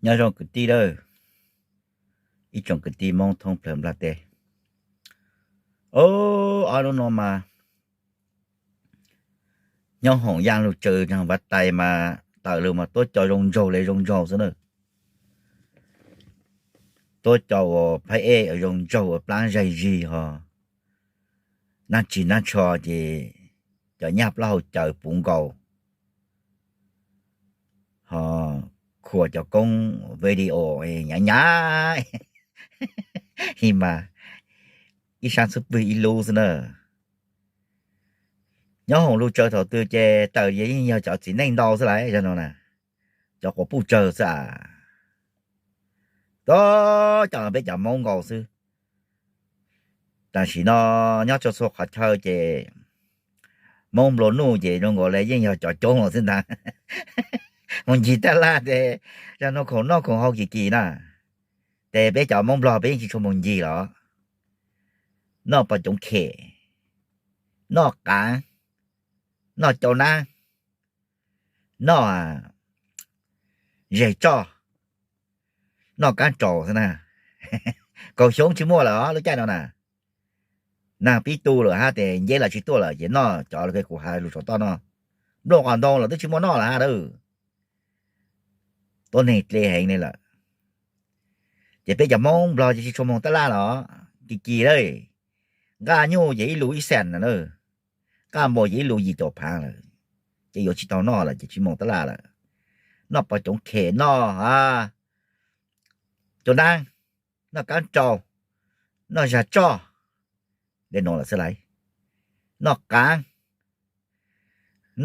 Nyob zoo kwv tij lawm, ib tsoom kwv tij Hmoob thoob plaws nplaj teb. Ob, ob hnub no mas nyob hoom yaj lug tsaws vav tais mas tawm lug mas tuab co zoo ntsaug le zoo ntsaug xwb na. Tuab co uas phab ej zoo ntsaug ua plaab zaig zig ho, nab tsis nab tsho ces cov nyaj plaub hau caws puv nkaus ho khuam cov koob video nyav nyav mas ib sab txhub pwg ib lub xwb na. Nyob hoom lug tsaws thaum twg ces tawm yeej yog cov txiv neej ntau xwb lawm, yog no na, cov quas puj tsawg xwb a. Tuab co peb cov Hmoob nkaus xwb. Tam sim no nyob rua txhua qhov chaw ces Hmoob nplua nuj ces zoo nkaus le yeej yog cov coob xwb ntag. Mus ncig taj laj ces zag noj khoom noj khoom haus kis kis na, ces peb cov Hmoob Nplog peb yeej tsis tshua mus ncig los. Noj pos coov khem, noj qaav, noj cau naab, noj zes tsoj, noj kaab raus xwb na. Kaum xyoob tsis muaj lawm lub caij no na. Naag pib tu lawm hab tes nceb los tsis tuaj lawm ces noj cov kuv has lug saum toj no. Nplooj qos ntoo los twb tsis muaj noj lawm hab lawm. Tuab neeg dle heev le lawm. Ces peb cov Hmoob Nplog ces tsis tshua moog taj laj los kis kis lawm. Nqaj nyuj ces ib lus ib xees na, nqaj npua ces ib lus yim caum phaav lawm, ces yuav tsis tau noj lawm ces tsis moog taj laj lawm. Noj pos coov khem, noj cau naab, noj kaab raus, noj zag tsoj, le nuav lawm xwb lawm. Noj qaav,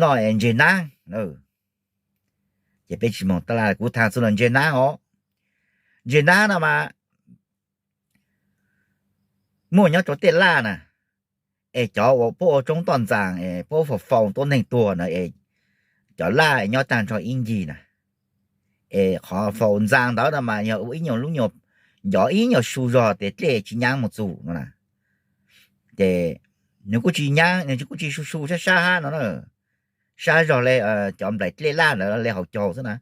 noj ntseg naab. Ces peb tsis moog taj laj, kuv thaam txug los ntseg naab os. Ntseg naab no mas muaj nyob rua tej laj na, es cov uas puab ua roob toj ntxaas es puab faus faus tuab neeg tuag na, es cov laj nyob taag nrho ib ncig na, es qhov faus ntxaas ntawd no mas yog ua ib nyuag lub nyuag, ncov ib nyuag su zog tes dlej tsis nyaab moog txug no na. Ces nwg kuj tsis nyaab, nwg kuj tsis su su sab sab hab no na, sab zog le cov nplaim dlej laj ntawd le haus caug xwb na.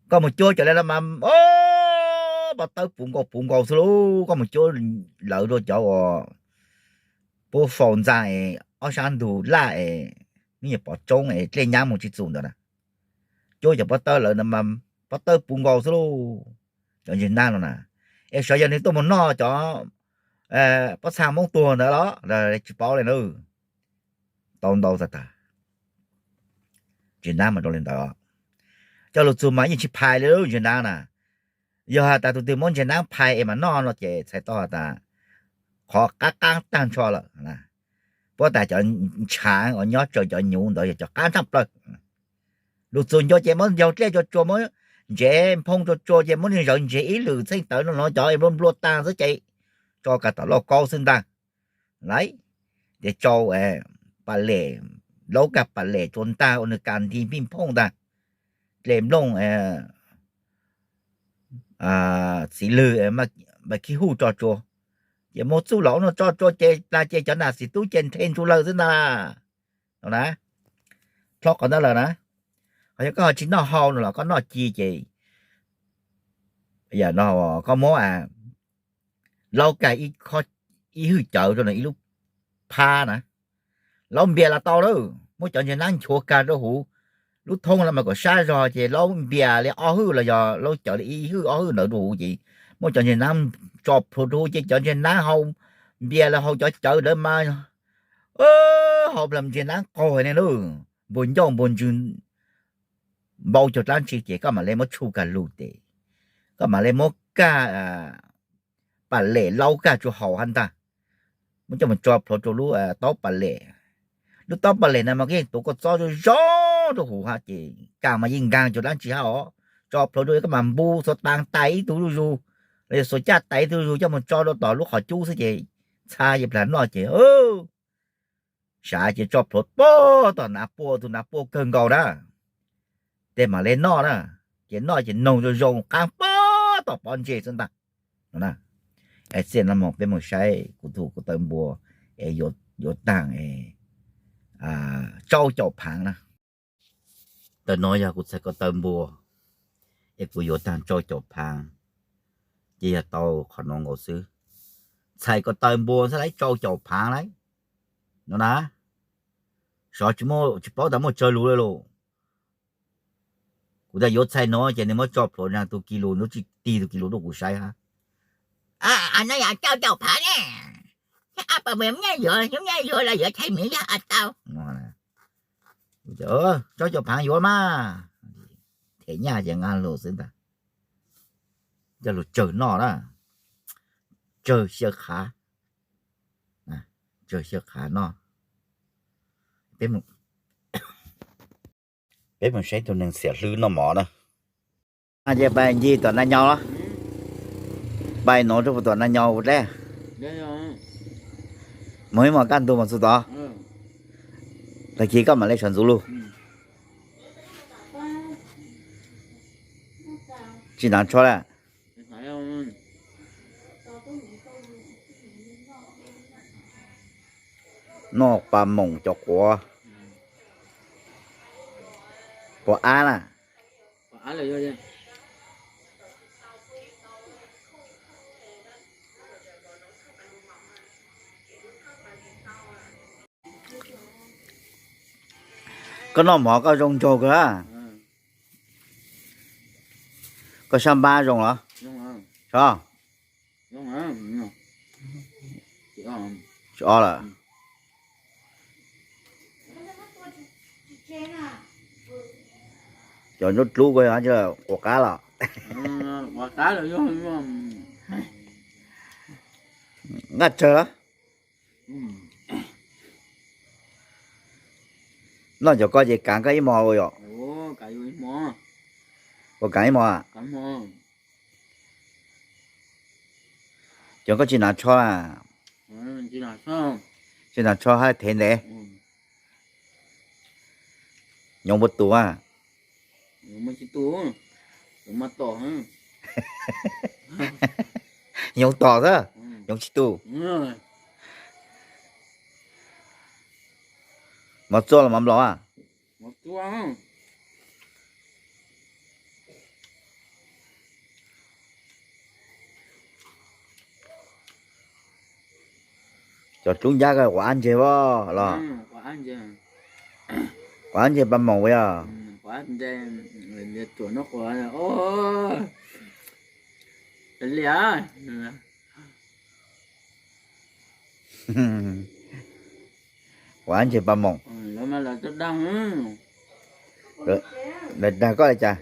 Koj mus cuab cov le no mas pob tawb puv nkaus puv nkaus xwb lauj. Koj mus cuab lawv rua cov uas puab faus ntxaas es ob sab ntug laj es nws nyuag pov roob es dlej nyaab moog tsis txug ntawd na, cuab cov pob tawb lawv no mas pob tawb puv nkaus xwb lauj. Cov ntseg naab no na, es sav yog nwg tuaj moog noj cov pob txha Moob tuag ntawd los tsis paub le na. Tau ntau tag tag. Ntseg naab mas rua le ntawd, coj lug txug mas yeej tsis phais le ntseg naab na. Yog has tas tug twg muab ntseg naab phais es mas noj no ces txhais tau has tas qhov qaab qaab taag nrho lawm. Puab tas cov ntshaav uas nyob raws cov nyuv ntawd yog cov qaab tshaj plawg. Lug txug ncua ces muab ncaug dlej tsua tsua, muab ntsev nphoo tsua tsua ces muab nwg zawv ntseg ib lwm txheej tawv no no cov nplua nplua taag xwb ces tso kag tom lauj kaub xwb ntaag. Lawv ces tsau pam lem, laub kag pam lem tsua ntaag ua nwg kas nti npij nphooj ntaag. Dlej nplooj txiv lwg mas khib huj tso tsua, ces muab txuj los ua nuav tso tsua ces plag ces cov nam txiv tub ces nrhe ntsug lawg xwb ntaag. Dlhau qhov ntawd lawm na, qhov yog koj ho tsis noj hau no los koj noj ci ces koj muab laub kag ib hwj cawv rua ib lub phab na, laub npias los tau na. Muab cov ntseg naab nchuav kag rua huv lub thoob los mas kom sab zog ces laub npias le ob hwj los yog laub cawv le ib hwj ob hwj ntawd rua huv ces muab cov ntseg naab tso plhuav rua huv ces cov ntseg naab hau npias los hau cov cawv ntawd mas hau plag ntseg naab qaug heev ne lauj. Npuag ncauj npuag ntswg npau cuag dlaab tsi ces koj mam le muab tshuj kag lug tes, koj mam le muab kag pam lem laub kag tsua haus hab ntaag. Muab coj mus tso plhuav rua lub taub pam lem. Lub taub pam lem na mas koj yeej tuav kua txob zoo zoo rua huv hab ces kag mas yeej nkaag cuag dlaab tsi hab os. Tso plhuav rua koj mas npu xuas taag tais ib tug zuj zus los yog xuas caj tais ib tug zuj zus coj mus tso rua tom lub qhov cub xwb ces txha ces plag noj ces sav ces tso plhuav puag tom nav puaj, tug nav puaj kawg nkaus na, ces mam le noj na. Ces noj ces noog zoo zoo qaab puag tom pob ntseg xwb ntaag. Txij no moog peb moog saib kuv tug ko taw npua es yuav taag rau caum phaav na. Taw no yog kuv txhais ko taw npua, Es kuv yuav tag rau caum phaav, ces yog tau qhov no nkaus xwb. Txhais ko taw npua xwb lawv rau caum phaav lawm no na. Xyov tsis paub tas muaj tsawg lus lawm lauj. Kuv tas yuav txhais no ces nws muab tso plhuav nraag tus kis lus, nws tsis tig tus kis lus rau kuv saib hab. No yog rau caum phaav ne, ab pas mej yuav, mej yuav los yuav txhais mej yog tau. Rau caum phaav yuav mas. Them nyaj ces nqa lug xwb ntag. Coj lug tsawg noj na, tsawg xyaw qhav, tsawg xyaw qhav noj. Peb mus saib tug neeg xiam hlwb noj mov na. Ces pais ncig tom nag nyo los, pais nuv rau tom nag nyo ua dleb. Moog ib mos kaj ntug mos txug tod, tag kis koj mam le sawv ntxuv lug. Tsis hnav tsho lawm. Noj pas moom cov quav, quav ab na. Koj noj mov koj zoo nraug kawg, koj sab npab zoo los? Tsis ob lawm. Cov nruab dlub ko quav qab los? Nqaj tsawg los? Noj cov ko ces kaav koj ib mos ua yom? Ua kaav ib mos? Cov koj tsis hnav tsho na? Tsis hnav tsho hab thev ntev. Nyoov puas tus a? Nyoov tom xwb, nyoov tsis tus. Mov txua los mov nplaum a? Cov dlub ncab ko quav ab ntseg los? Quav ab ntseg pas moom yog? Quav ab ntseg pas moom. Lawv dag koj li cas?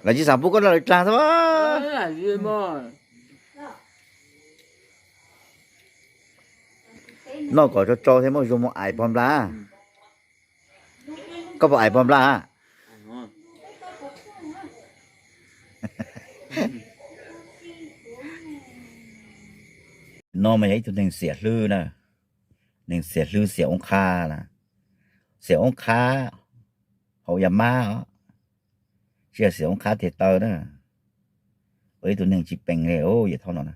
Lawv tsis xav pub koj noj lawv dlaag xwb. Noj kom tsau tsau thiab muaj zug mus ais pog nplas. Koj puas ais pog nplas? No mas yog ib tug neeg xiam hlwb na, neeg xiam hlwb xiam oob qhab na, xiam oob qhab hauv yas mab os, tsis yog xiam oob qhab tes taw na. Ua ib tug neeg tsis peem li yawm thaub no na.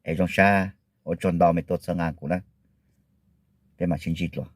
Es zoo sab, ua tsaug ntau mej tuaj txhawb nqa kuv na, peb mam sib ntsib dlua.